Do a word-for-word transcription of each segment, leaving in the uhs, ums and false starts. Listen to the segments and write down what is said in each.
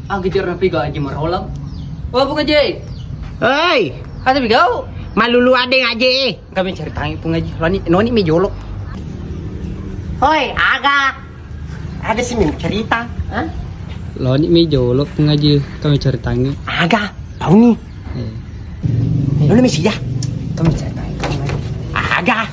Aga jero napiga Aji marolang. Wah, Pung Aji. Hei. Ada bigau. Malulu adeng Aji. Kami cari tangi Pung Aji. Lani, noni mi jolo. Hoi, aga. Ada sih mi cerita. Hah? Loni mi jolo Pung Aji. Kami cari tangi. Aga. Tahu nih. Eh. Dulu misi ya. Kamu ceritain. Aga.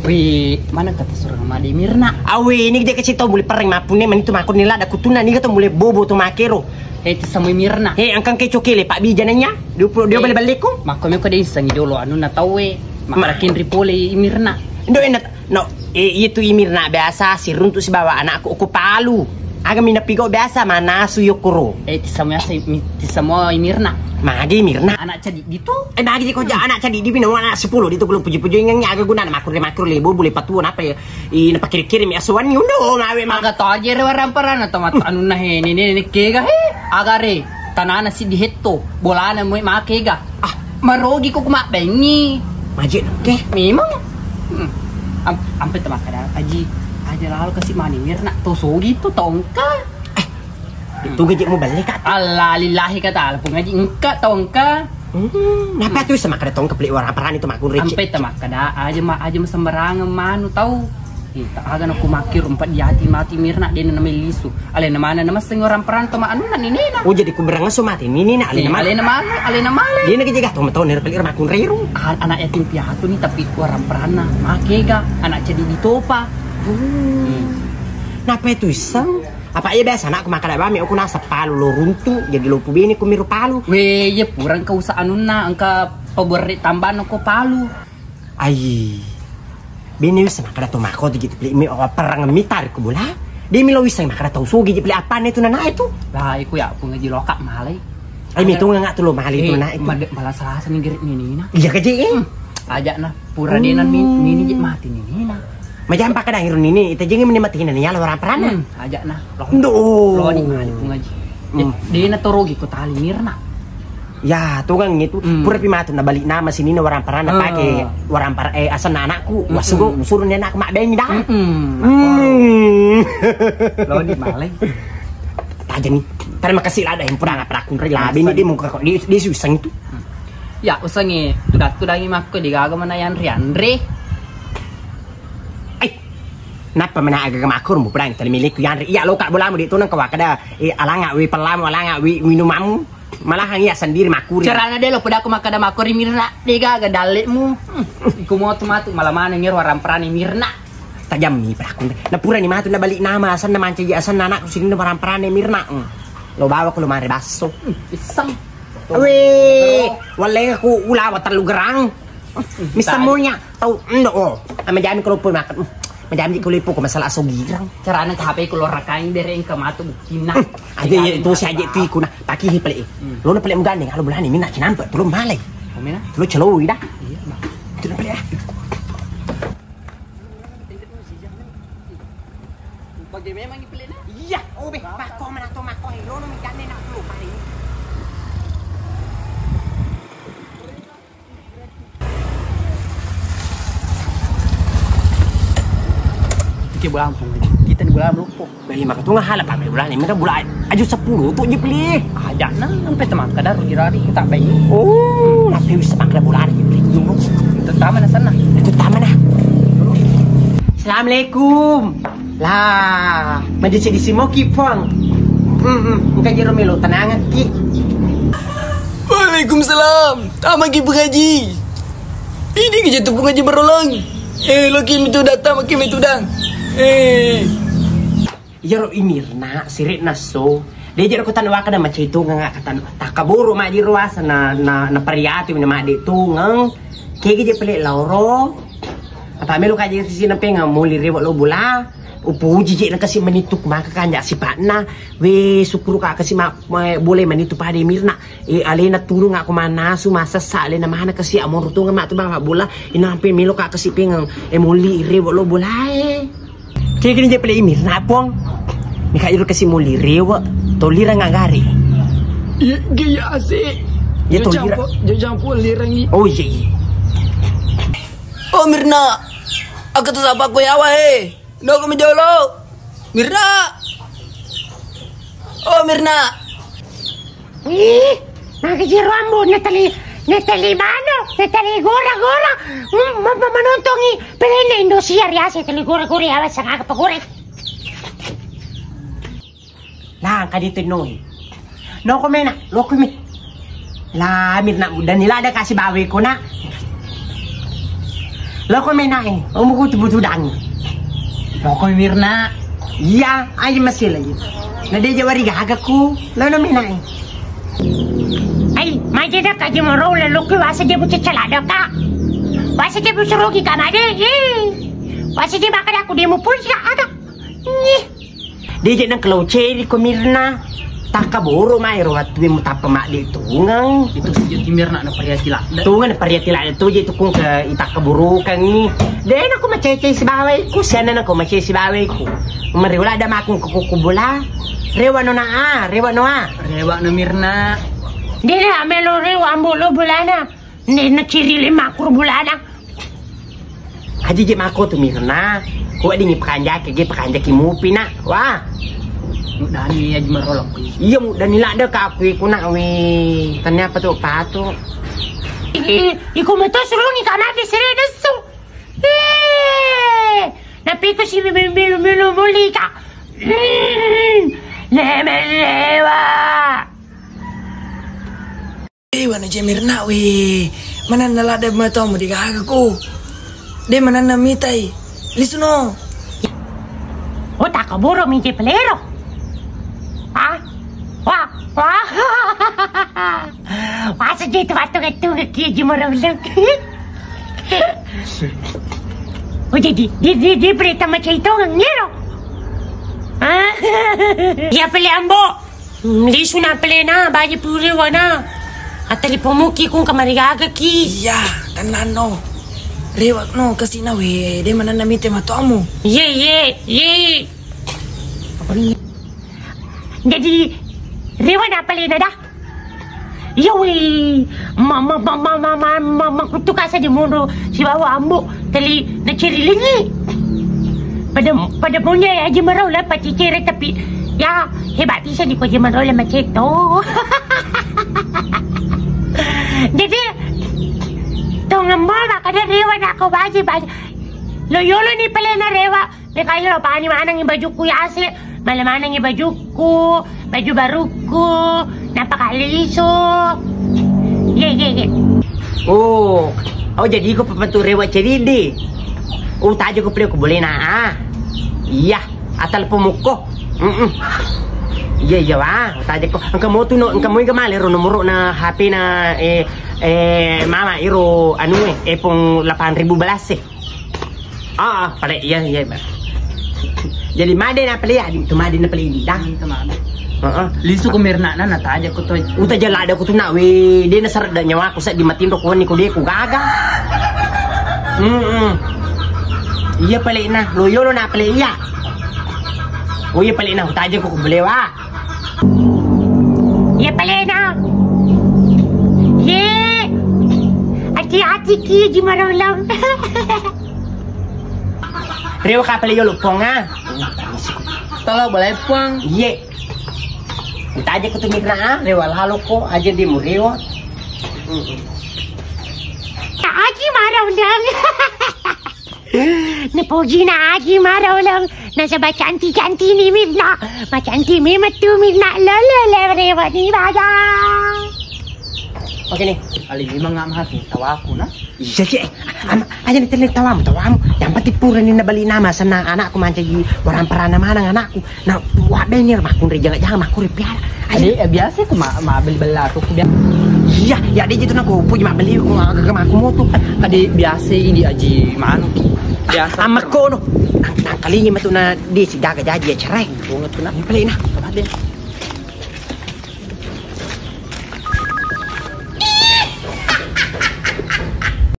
Wi, mana kata surang made Mirna? Awi, ini dia kasih tau mulai pereng mapune mani tu makun nila ada kutuna ni kata mulai bobo tu makero. Eh, itu sama Mirna. Eh, angkang ke cokele Pak Bijananya. Dia dia balik-balik ko. Mako meko dia isengi dulu anu na tau we. Maka kinri pole Mirna. Ndo enak. No, eh, iya tu Imirna biasa siruntu sibawa anakku ko palu. Aga mina pigo biasa manasu yokoro. Eh, ti semua si, mi- ti semua Imirna. Magi Mirna. Anak ceddi itu. Eh, magi ko ja anak ceddi di bina anak sepuluh di tu belum puji-puji ngengi aga guna makure-makure lebo boleh patuo napa ya? I na pakiri-kiri mi asuan ni undo mawe ma. Aga to aja re warang parana to mat anu nah he ni ni ni kega he. Aga re tanana si di hetto bolana mo make ga. Ah, marogi ko kuma bengi. Majik ke? Memang. Hmm. Am- ampe temakkada Aji aja lalu kasi mani Mirna to sogi to tongka. Eh, itu gaji mau balik kak. Allah lillahi kata alpung Aji engka tongka. Hmm, napa tu sama kada tongka beli orang parani tu makun recek. Ampe temakkada aja ma aja sembarangan manu tau. Eh, ta aga na ku makkiro empat di ati mati Mirna dena na melisu. Alena mana na masseng orang peran to ma anu na ninena. Oh, jadi ku berengesu mati ninena alena mana? Alena mana? Alena mana? Dena ke jaga to ma tau nero pelir makun reru. Anak yatim piatu ni tapi orang peranna makega anak ceddi ditopa. Hmm. Napa itu iseng? Apa iya biasa anakku makkada bami aku nasa palu lo runtu jadi lo pubini ku miru palu. We, iya purang kau sa anunna engka peberre tambahan ko palu. Ai. Bini wis makkada to mako tu gitu peli mi perang mi tarik ku bola. Dia mi lo wis makkada tau sugi ji peli apa ne tu nana itu. Lah iku ya Pung Aji lokak malai. Ai mi tu ngak tu lo malai tu nana itu. Malah salah seni gerik ninina. Iya kaji eh. Aja na pura dena nini ji mati ninina. Majampa kadang iru nini ita jengi meni mati nani yala orang perana. Hmm, aja na. Ndo. Lo ni malai Pung Aji. Dena torogi ko tali Mirna. Ya, tu kan itu pura pi matu na balik nama sini na warang parana pake warang para eh asal anakku wasugo suruh ni anakku mak beng dah. Hmm. Lo di malai. Tajam ni. Terima kasih lah ada yang pura ngapa aku rela bini dia muka kok dia dia susah itu. Ya, usangi tudak tudangi makko di gaga mana yang rianre. Eh, nappa mana aga makko mu pura tali milikku yang iya lo kak bolamu di tunang kawakada eh alanga wi pelamu alanga wi minumamu. Malahan iya sendiri makuri. Carana delo poda aku makkada makkuri Mirna de gaga dallekmu. Hmm. Iku motu matu malah maneng ero waramperane Mirna. Tajammi peraku. Na purani matu na balik nama asanna mancaji asanna anakku sininna waramperane Mirna. Hmm. Lo bawa ko lo mare basso. Hmm. Iseng. Weh, wallenga ku ulawa tellu gerang. Misemunya tau endo oh. Majami ko loppo makan. Majami ko loppo ko masalah aso girang. Carana ta H P ko lo rakaing dereng ke matu bukina. Aja ya itu si aja tu ikuna. Paki hi pele. Lo na pele mugandeng alo bulani mina cinampe tulo malai. Mina? Tulo celoi dah. Iya, Bang. Tulo pele ah. Bagi memang ipelena. Iya, obe, mako mana to mako hero no mi gandeng nak tulo malai. Oke, bola ampung aja. Kita di bola ampung. Bagi maka tu ngahala pakai bola ni. Maka bola aju sepuluh tu je beli. Aja na sampai teman kadar dirari kita bayi. Oh, tapi bisa pakai bola ni beli. Itu taman sana. Itu taman ah. Assalamualaikum. Lah, majisi di simoki puang. Hmm, hmm. Engka jero melo tenangki. Waalaikumsalam. Tamaki pengaji. Ini ke jatuh pengaji berolang. Eh, lo kini tu datang, kini tu dang. Eh. Iyaro imirna, sirik nasso. Dia jero kota waka dan macai tu nganga kata takaburu maji ruasa na na na pariati na made tu ngeng. Kegi je pele lauro. Apa melo kaji sisi na penga muli rewa lo bula. Upuji je na kasi menituk maka kanja sipatna. We sukuru ka kasi ma boleh menitu pada imirna. E alena turung aku manasu masessa alena mana kasi amor tu ngema tu bang bola ina ampe melo ka kasi pengeng e moli ire lo bolae. Kegini je pele imir napong. Mika iru kasi moli rewa tolira ngagari. Iya gaya ase. Ya tolira. Jajang po lirangi. Oh iya iya. Oh Mirna. Aku tu sapa ko yawa eh. Noko mi jolo. Mirna. Oh Mirna. Ih, magi jero ambo, natali, natali mano, natali gora-gora. Hmm, ma-, ma-, manontongi pelena Indosiar ya, saya tali gora-gora ya, wasa kagak pagore. Nah, kadi tenoi. Noko mena, loko me. La, Mirna, buddani lada kasi bawe ko, Nak. Loko mena, eh, omuku tu butu dangi. Loko Mirna. Iya, aja masih lagi. Na deja wari gagaku. Lono mena, eh. Ai, maja da kaji moro la loko wasa dia buca calada ka. Wasa dia busuruki kamade. Eh. Wasa dia makan aku dia mupul sila ada. Ih. Deje nang kalau ceri ko Mirna. Takaboro mai ro wattue mutappa madde tungeng. Itu sejati Mirna na pariati ladde. Tungeng na pariati ladde tu je tukung ke itakkaburukangi. De na ko macece sibawa iku, siana na ko macece sibawa iku. Mari wala ada makung ke kuku bola. Rewa no na a, rewa no a. Rewa no Mirna. De na amelo rewa ambo lo bolana. Nenna ciri lima kur bulana. Aji je mako tu Mirna. Ko weddingi pakanjaki, ge pakanjaki mupi, Nak. Wah. Muddani aji marolok. Iya, muddani ladde ka aku iku, Nak, we. Tania apa tu patu. Ih, iko meto surungi kamati sire nesu. Eh, napiku si milu-milu muli ka. Hmm, nemen lewa. Eh, wana je Mirna we. Mananna ladde matomu de gaga ko. De mananna mitai. Lisuno. Oh, takaboro mi je pelero. Ah? Wah, wah. Masa je tu batu ketu ke kiji marulung. Oh, jadi di, di, di berita macam itu ngero. Ah? Ya pele ambo. Hmm, lisu na pelena, baji puri wana. Atali pomuki kung kamari gagaki. Iya, tenang no. Rewak no kasina we, de mananna mite matomu. Ye, ye, ye. Jadi rewa na pelena dah. Iya we. Ma, ma, ma, ma, ma, ma, ma, ma, kutu kasa di mundu sibawa ambo. Tali nacirilingi. Pada, pada punya ya Haji Marau lah pacicere tapi ya hebat bisa di Haji Marau lah macet to. Jadi tongeng mo makanya rewa nako baji baji. Lo yolo ni pelena rewa. Mekali lo pani manengi bajuku yase. Male manengi bajuku. Baju baruku, nappa kalisu. Ye, ye, ye. Oh, oh, jadi iko papature wa ceridi. Oh, taja ko pele ko boleh na. Ah. Iya, atal pomukko. Mm-mm. Iya, iya, wah, taja ko. Engka mo tu no, engka mo iga male ro nomoro na H P na, eh, eh, mama iro anu, eh, epong delapan ribu belas, eh. Ah, ah, pale, iya, iya, Bang. Jadi made na pale, adi tu made na pale di dah. Itu made. Heeh. Lisu ko Mirna na, na taja ko to. Uta jala ada ko tu nak we, de na seret da nyawaku seddi matinro ko wenni ko de ko gaga. Hmm. Iya pale na, lo yolo na pale iya. Oh iya pale na, utaja ko ko belewa. Iya pale na. Ye. Hati-hati ki Haji Marau. Rewa kapale yolo pong ah. Tolo boleh pong. Iye. Utaja ko tu Mirna ah, rewa lalo ko aja di murewa. Haji Marau dang. Napojina Haji Marau dang. Nasaba cantik-cantik ni Mirna. Macantik memang tu Mirna. Lolo le rewa ni baja. Oke nih. Kali memang nggak mahal tawaku nah. Iya, Cek. Am-, aja ni telle tawamu, tawamu. Yang penting pura ni nabali nama senna anakku mancaji warang parana maneng anakku. Nah, wabbe ni makkunre jangan-jangan makkunre piara. Aja. Ade, eh, biasa ku ma-, ma beli bela tu ku biasa. Iya, ya dia itu nak ku puji mak beli ku agak aku moto. Ade biasa ini aji manu. Biasa. Amak kono. Nang, nang kalinya matu na di si gaga jaji ya cerai. Bunga tu nak. Yang paling nah. Apa dia?